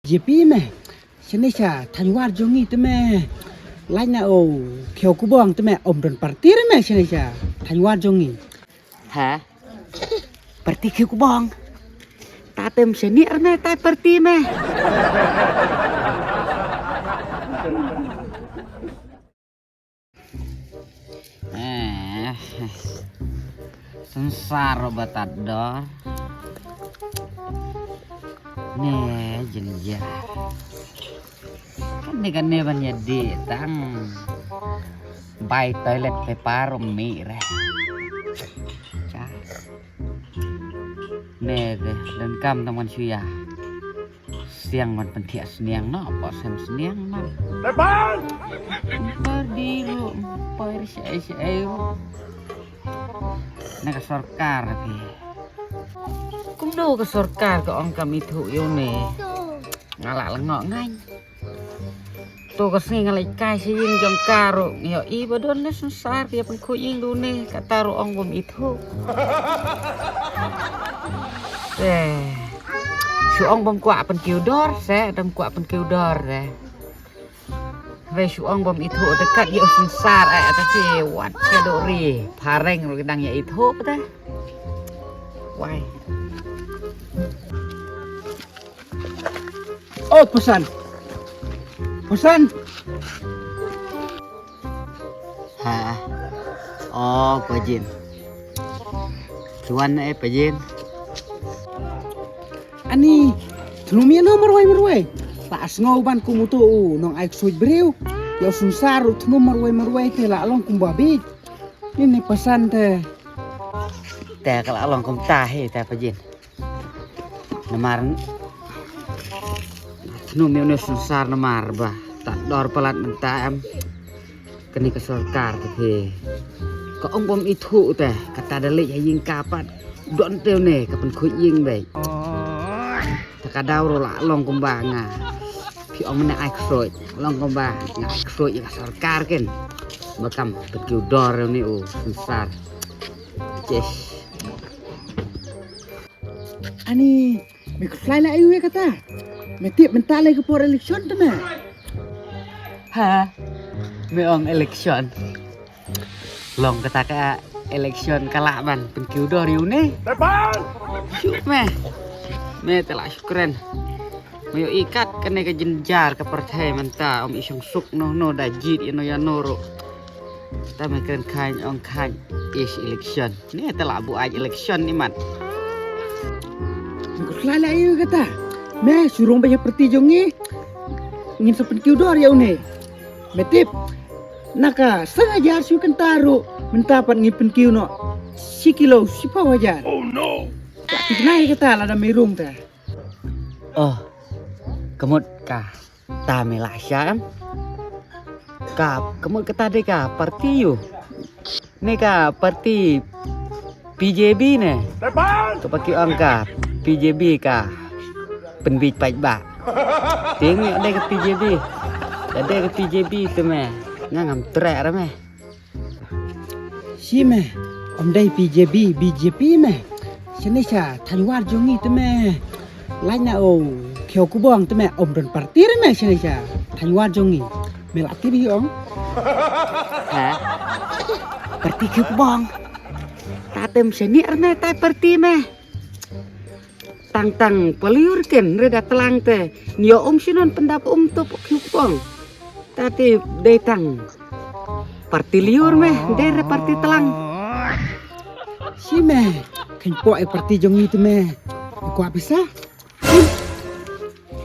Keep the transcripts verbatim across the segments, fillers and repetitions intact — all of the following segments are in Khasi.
Jepi me. Shane sha thaiñ War jong ngi te me. Lait na o khiew kubong te me, ym don parti re me shane sha thaiñ War jong ngi. Ha? Parti khiew kubong. Ta tem shane re me tai parti me. Eh, Sunsar ba tad dor. Ne jynjar. Kane kane ban ïa dih tang. Bai toilet paper ym mih re. Cha. Ne de donkam tang ban shu ïa. Sniang ban pynthiah sniang noh, bad sem sniang noh. Lepas! Perdi ruh, per shaei shaei ruh. Na ka sorkar phi. Kumno ka sorkar ka ong kam ithuh ïa une. Nga la lyngngoh ngan. To ka sngi nga leit kai sha ïing jong ka ruh, nga ïohi ba don ne Sunsar ïa pynkhuid ïing da une, kata ruh ong bym ithuh. Eh, shu ong bym kwah pynkiew dor, se dang kwah pynkiew dor, eh. Re shu ong bym ithuh te kat ïa u Sunsar, eh, ta chi wat ka dori, phareng ruh dang ïa ithuh te. Wai. Oh, Pasan. Pasan. Ha. Oh, Pajin. Tuan eh, Pajin. Ani, tnum ïa no marwei marwei. La sngew ban kum uto u nong ai ksuid briew. Ïa u Sunsar u tnum marwei marwei te la long kumba bit. Ni ni Pasan te. Te ka la long kumta hi te Pajin. Namar tnum ïa une Sunsar namar ba tad dor palat mynta em. Kane ka sorkar te phi. Ka ong bym ithuh te, kata da leit ha ïing ka pat. Don te une ka pynkhuid ïing beit. Te ka daw ruh la long kumba nga. Phi ong mynne ai ksuid, long kumba nga ai ksuid ïa ka sorkar ken. Ba kam pynkiew dor une u Sunsar. Yes. Ani, me khuslai la aïu ïa kata? Me tip mynta lei ka por election te me. Ha? Me ong election. Long kata ka election ka lah ban pynkiew dor ïa une. Shu me. Me te la shu kren. Me ïohi kat kane ka jynjar ka pyrthei mynta ym i shong suk noh noh da jied ïa no ïa no ruh. Ta me kren khain ong khain is election. Ni ta la buaid election ni mat. Khuslai la aïu kata. Me shu rung ba ïa parti jong ngi. Ngin sa pynkiew dor ïa une. Me tip. Na ka san hajar shu kynta ruh mynta pat ngin pynkiew noh. Shi kilo shiphew hajar. Oh no. Ka tikna ïa kata lada me rung ta. Oh. Ka mut ka. Ta me la sha em. Ka, ka mut kata dei ka parti ïu. Ne ka parti P J B ne. Ka ba ki ong ka P J B ka pynbit paidbah. Te me dei ka P J B. Ka dei ka P J B te me. Nga ngam treh ra me. Shi me, ym dei P J B, B J P me. Shane sha thaiñ War jong ngi te me. Lait na o khiew kubong te me, ym don parti re me shane sha thaiñ War jong ngi. Me la tip hi ong. Ha? Parti khiew kubong. Ta tem shane re me tai parti me. Tang tang paliur ken re da tlang te. Nio um shinon pyndap um tup khiew kubong. Ta te dei tang parti liur me, dei re parti tlang. Shi me, khein poh e parti jong ngi te me. Kwah pisa.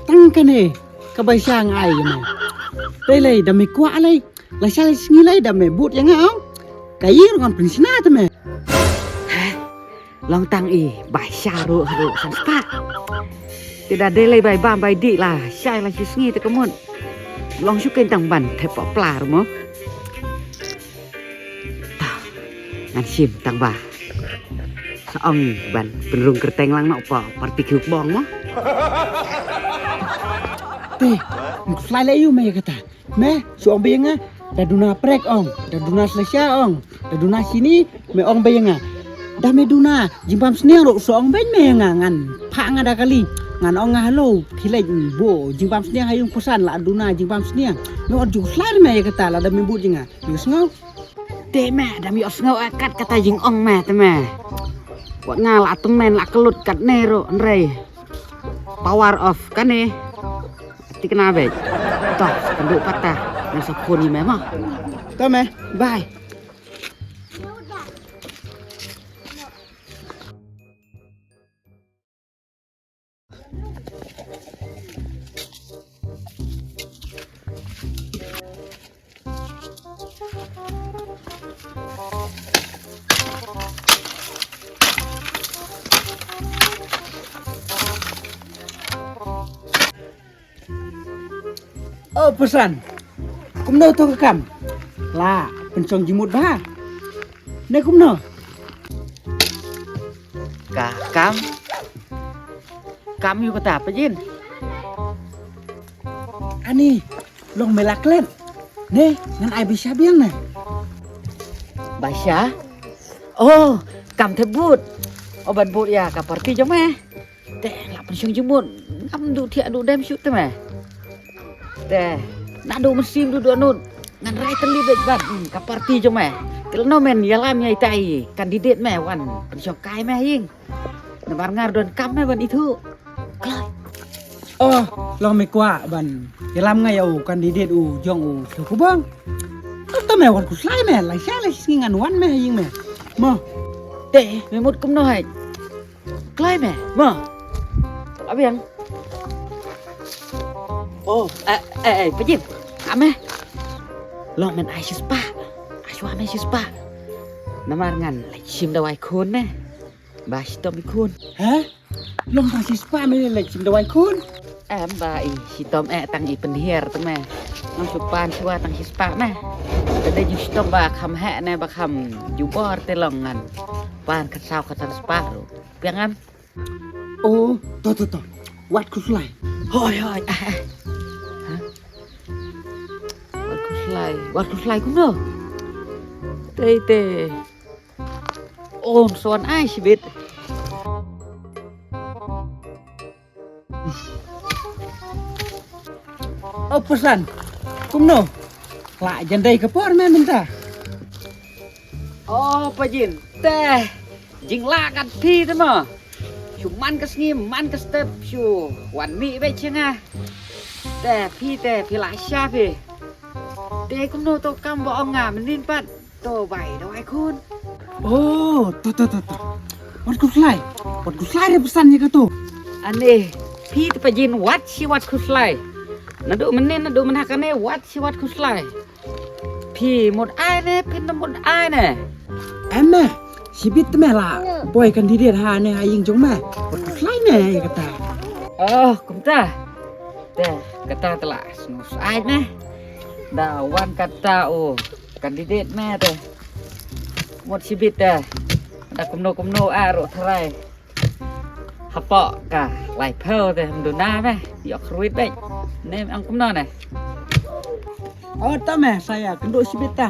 Tang kane, ka bai sha ngai me. Te lei da me kwah lei, la sha lei sngi lei da me but ïa nga ong. Ka ïing ruh ngan pynshna te me. Long tang i bai sha ruh ruh san spah. Te da dei lei bai bam bai dih la shai la shu sngi te ka mut. Long shu khein tang ban thep pop pla ruh mo. Ta ngan shim tang ba sa ong ban pynrung kyrteng lang noh pa parti khiew kubong mo. Te ngan khuslai la ïu me kata. Me, shu ong ba ïa nga, da duna prek ong, da duna slasha ong, da duna shini, me ong ba ïa nga. Da me duna, jingbam sniang ruh, shu ong ba me ïa nga ngan, phah nga da kali, Ngan ong nga halo khie leit bud jingbam sniang ha ïing u Pusan, la duna jingbam sniang. Ngan ong ju khlaiñ me ïa kata lada me bud jong nga. Ïohsngew. Te me da me ïohsngew kat kata jingong me te me. Wat nga la tymmen la kyllut katne ruh hynrei. Power off kane. Tikna beit. To, kynduh pat ta. Ngan sa phone ïa me mo. To me, bye. O Pusan, kumno to ka kam? La pynshong jingmut bha ne kumno? Ka kam? Kam ïa kata Pajin? Ani, long me la klet. Ne, ngan ai baisha biang ne. Baisha? Oh, kam te bud. O ban bud ïa ka party jong me. Te la pynshong jingmut. Ngam duh thiah duh dem shuh te me. Te naduh mynsiem duh duh nud ngan rai tylli beit bad ka party jong me. Te lano men ïalam ïa itai candidate me wan pynshong kai me ha ïing. Namar nga ruh don kam me ban ithuh. Kloi. Oh, long me kwah ban ïalam nga ïa u candidate u jong u Shu Kubang. Kata me wat khuslai me, lai sha lai sngi ngan wan me ha ïing me. Mo. Te me mut kumno hai? Kloi me, mo. Abiang. Oh, eh eh eh Pajin. Ame. Long men ai shispah. Ai shuwa me shispah. Namar ngan leit shim dawai khun me. Ba shitom i khun. He? Long ba shispah me leit shim dawai khun? Em ba i shitom eh tang i pynhiar te me. Long shu pan shuwa tang shispah me. Te dei ju shitom ba kham heh ne ba kham jubor te long ngan pan khatsaw khatsan spah ruh. Piang em? Oh, to to to. Wat khuslai. Hoi hoi. Eh, eh. Ha? Wat khuslai. Wat khuslai kumno? Te te. Oh, son ai shibit. Oh, Pusan. Kumno? La jan dei ka por me mynta. Oh, Pajin. Te. Jingla kat phi te mo. Shu man ka sngi, man ka step, shu wan mih beit sha nga. Te phi te, phi la sha phi. Te kumno to kam ba ong nga mynnin pat. To bai dawai khun. Oh, to to to to. Wat khuslai. Wat khuslai re Pusan ïa kato. Ane, phi te Pajin wat shi wat khuslai. Naduh mynnin, naduh mynha kane wat shi wat khuslai. Phi mut ai ne, phin da mut ai ne. Em me, shibit te me la poi candidate ha ne ha ïing jong me. Wat khuslai me ïa kata. Oh, kumta. Te, kata te la sngewsih ai ne. Da wan kata u candidate me te. Mut shibit te. Da kumno kumno a ruh tharai. Hapoh ka laiphew te ym duna me. Ïoh kyrwit beit. Ne me ong kumno ne. Oh, ta me, sa ïa kynduh shibit ta.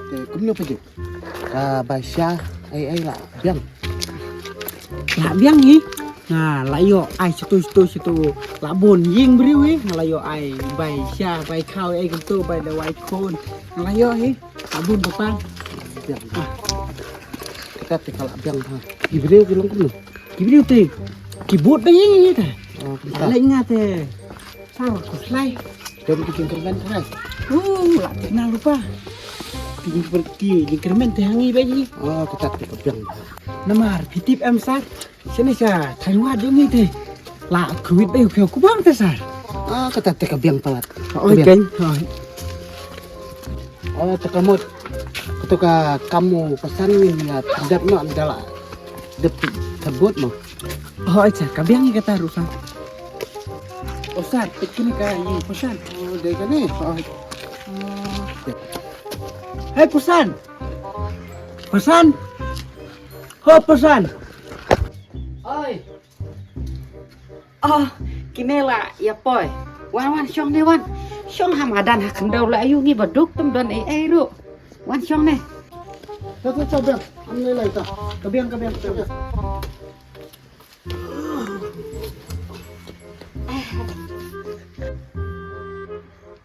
Te kumno Pajin? Ka baisha ai ai la biang. La biang hi. Nga la ïoh ai shitu shitu shitu. La bun ïing briew hi. Nga la ïoh ai baisha bai khaw ai kumtu bai dawai khun. Nga la ïoh hi. La bun papa. Biang. Ah. Kata te ka la biang ha. Ki briew ki long kumno? Ki briew te. Ki bud da ïing hi te. Oh, kumta. La nga te. Sa wat khuslai. Jom ki jingkyrmen trai. Uh, la te na lupa. Ki jingkyrmen, ki jingkyrmen te hangi ba ji. Oh, kata te ka biang. Namar phi tip em sar. Shane sha Taiwan jong ngi te. La khuid ba u khiew kubang te sar. Ah, kata te ka biang palat. Oi ken. Oi. Oh, te ka mut. Kato ka kam u Pusan ngin ïa pyndep noh ynda la dep ka bud mo. Oh, acha, ka biang ïa kata ruh Pusan. Oh, Pusan, peit kine ka ïing Pusan. Oh, dei kane. Oh. Hei Pusan. Pusan. Ho Pusan. Oi. Oh, kine la ïa poi. Wan wan shong ne wan. Shong ha madan ha khyndew la ayu ngi ba duk tam don ei ei ruh. Wan shong ne. To, to, to, biang. Am lai lai ta. Ka biang, ka biang, ka biang.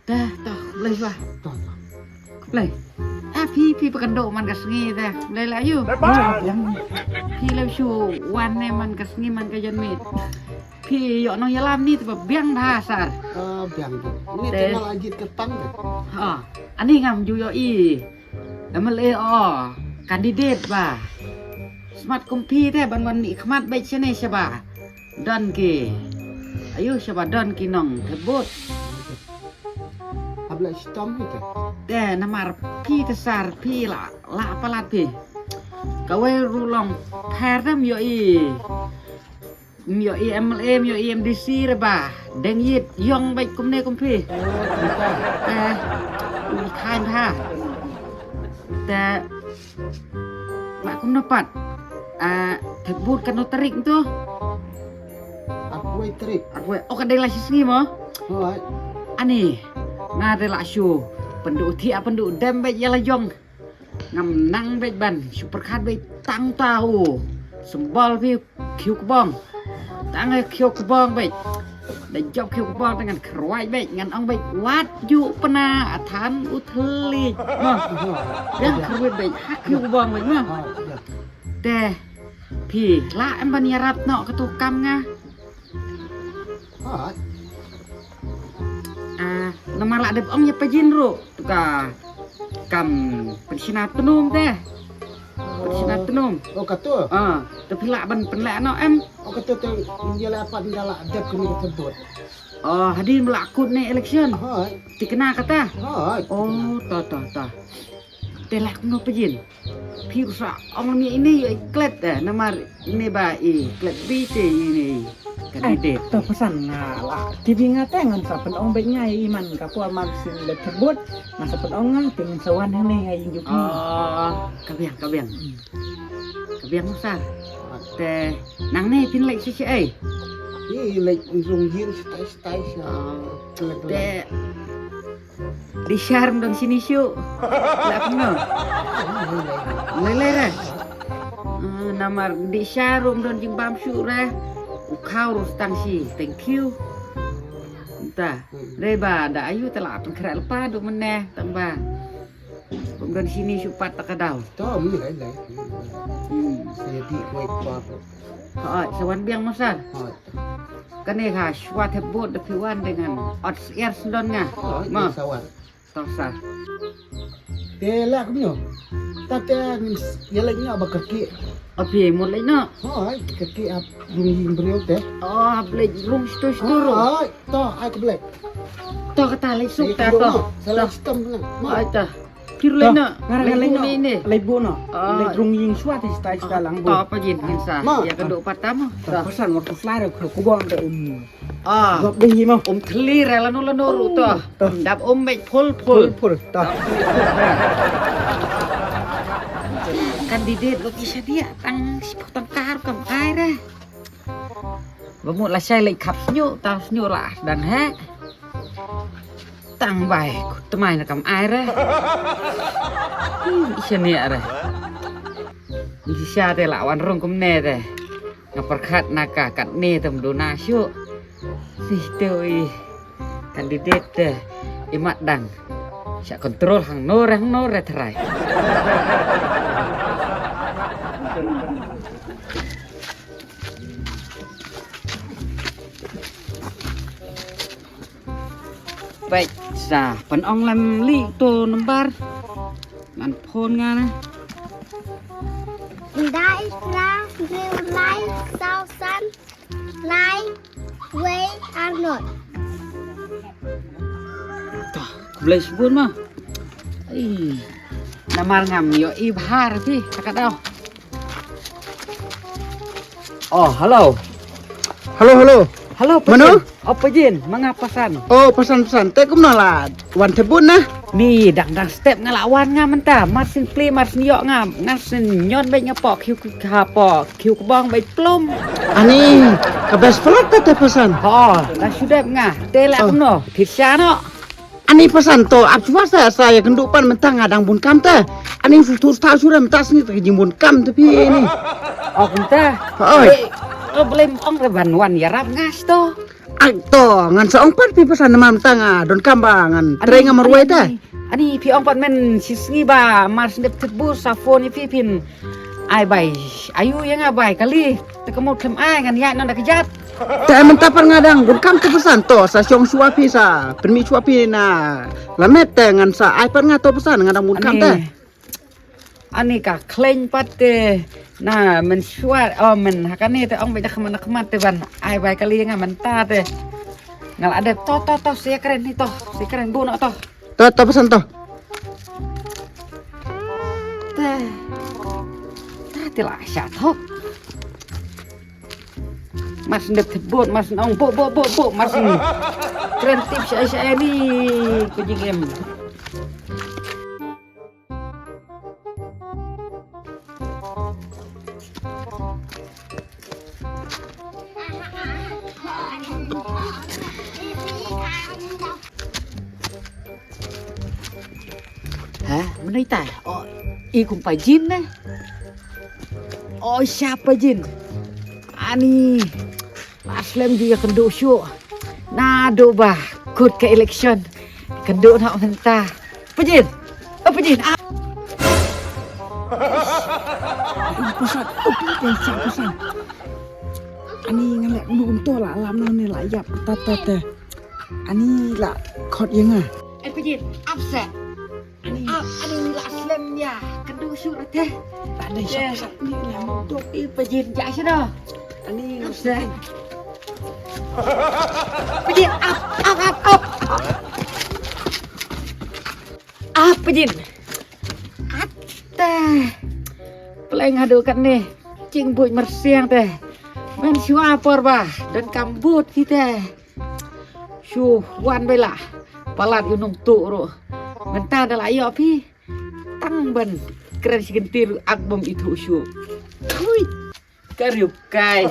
Dah, dah, lai lah. To, to. Lai. Ah, phi, phi pakando man ka sngi dah. Lai lah yu. Biang. Phi lai shu wan ne man ka sngi man ka janmiet. Phi ïoh nongïalam ni te ba biang bha sar. Ah, biang tu. Ni te, te lagi ketang dah. Ha, ani ngam ju ïohi. M L A o, candidate ba. Smat kum phi te ban wan mih khmat beit shane shaba. Don ki. Ayu shaba don ki nong thep vote. Hap la shitom hi te. Te namar phi te sar phi la, la palat phi. Kawei ruh long pher te ym ïohi. Ym ïohi M L A, ym ïohi M D C re ba. Deng ïit, ïong beit kumne kum phi. Te, u khain bha. Te, ba kumno pat. Ah, thep vote katno tarik tu? Arphew wei tarik. Arphew wei. Oh, ka dei la shi sngi mo? Hooid. Ani, nga dei la shu. Pynduh thiah, pynduh dem beit ïa la jong. Ngam nang beit ban shu pyrkhat beit tang uta u symbol phi u khiew kbong. Tang u khiew kbong beit. Da jop khiew kbong te ngan kyrwai beit, ngan ong beit wat ju pynah than u thylliej. Mo. Biang kyrwit beit ha khiew kbong beit mo. Te phi lah em ban ïarap noh katu kam nga. Hooid. Ah, namar la dep ong ïa pajin ruh. Tu ka kam pynshna tnum te. Pynshna tnum. Oh, katu. Ah, te phi lah ban pynleh noh em. Oh, katu te ïa la pat ynda la dep kane ka thep vote. Oh, hadien ba la kut ne election. Hooid. Thikna kata. Hooid. Oh, to to to. Te lah kumno pajin. Phi u sa ong ïa ine ïa i klet eh, namar ine ba i klet bi te ine i candidate. To pyrshang nga la. Te bi nga te ngam sa pynong beit nga i man ka por mar syn le thep vote, nga sa pynong nga te ngam sa wan hangne nga i juk ni. Oh, ka biang, ka biang. Ka biang mo sar. Te nangne phin leit sha shaei? Ïa leit rung ïing shatai shatai sha. Te Dih sha ruh ym don shini shuh. Lah kumno? Lei lei re. Ah, namar dih sha ruh ym don jingbam shuh re. U khaw ruh tang shi. Thank you. Nta. Re ba da ayu te la pynkhreh lypa duh mynne tang ba. Ym don shini shuh pat ta ka daw. To mi lei lei. Hmm. Sa dih wei pa. Hooid, sa wan biang mo sar. Hooid. Kane ha shuwa thep vote da phi wan de ngan ot syiar sdon nga. Hooid, ma. Sa wan. To sar. Te lah kumno? Ta te ngin ïa leit noh ba kyrkieh. O phi mut leit noh. Hooid, kyrkieh ap rung ïing briew te. O, hap leit rung shto shto ruh. Hooid, to ai ka blek. To kata leit suk ta to. Sa leit stom na. Hooid to. Phi ruh leit noh. Nga ruh nga leit noh. Leit buh noh. Leit rung ïing shuwa te stai stai lang buh. To pajin ngin sa. Ïa ka duh pat ta mo. To pyrshang ngur tu slai ruh ku bong te um. Ah. Gop dei hi mo. Um thli re lano lano ruh to. To. Dap um beit phul phul. Phul phul to. Candidate lo ki shadia tang siphew tang kar kam ai re. Ba mut lashai leit khap shñiuh, tang shñiuh la dang heh. Tang bai, ku tmai na kam ai re. Hmm, i shane re. Ni shisha te la wan rung kumne te. Nga pyrkhat na ka katne te ym duna shuh. Ni te ui. Candidate te. Imat dang. Sha control hangno re hangno re tharai. Beit sa pynong lem li to number. Ngan phone nga na. Khyndai phra hynriew lai saw san lai wei ar nod. Tah, khublei shibun ma. Ei, namar ngam ïohi bha re phi, ta ka daw. Oh, hello. Hello, hello. Hello, Pajin. Mano? Oh, Pajin, ma nga Pasan. Oh, Pasan, Pasan. Te kumno la wan thep vote na? Ni dang dang step nga la wan nga mynta. Mar syn plie, mar syn ïoh nga. Nga syn ñion beit nga pok khiew ka pok khiew kbong beit plum. Ani, ka best friend ka te Pasan. Ho, la shu dep nga. Te la kumno? Thit sha no. Ani pasan to, ap shuwa sa, sa ïa kynduh pat mynta nga dang bun kam te. Ani shu tur sta shu re mynta sngi te ka jingbun kam te phi ni. Oh, kumta. Oi. Eh, oh, blei ong re ban wan ïarap nga to. Ai to, ngan sa ong pat phi pasan namar mynta nga don kam ba ngan trei nga marwei te. Ani, ani phi ong pat men shi sngi ba mar shu dep thep bus sa phone ïa phi phin. Ai bai, ayu ïa nga bai kali. Te ka mut khlem ai ngan ïaid noh da kjat. Te mynta pat nga dang bun kam te pasan to, sa shong shuwa phi sa pynmih shuwa phi na lamet te ngan sa ai pat nga to pasan nga dang bun kam te. Ani ka khlaiñ pat te na men shuwa, oh men ha kane te ong beit da khmat na khmat te ban ai bai kali nga mynta te. Nga la dep to to to, sa ïakren ni to, sa ïakren buh noh to. To to pasan to. Te. Te te la sha thok. Mar shu dep thep bud, mar shu ong bud bud bud bud, mar shu kren tip sha sha ni ku jingem. Ha, mano ita? Oh, i kum pajin ne? Oh, siapa jin? Ani, la slem ju ïa kynduh shuh. Naduh ba kut ka election. Kynduh noh mynta. Pajin. Oh, pajin. Ah. Ai, pasan. Oh, pajin, pasan. Ani nga leh num to la lam noh ne la ïap ta ta ta. Ani la khot ïa nga. Ai pajin, ap seh. Ani. Ap, ani la slem ïa kynduh shuh te. La dei shuh shuh ni la mudok. Ai pajin, ja shuh noh. Ani ap seh. Pajin, ap, ap, ap, ap. Ap pajin. Ate. Pleng haduh katne. Jingbuit myrsiang te. Men shuwa por ba donkam bud phi te. Shu wan beit la palat ïa u nongtuh ruh. Mynta da la ïoh phi. Tang ban kren shi kynti ruh ak bym ithuh shuh. Hui. Ka riewkai.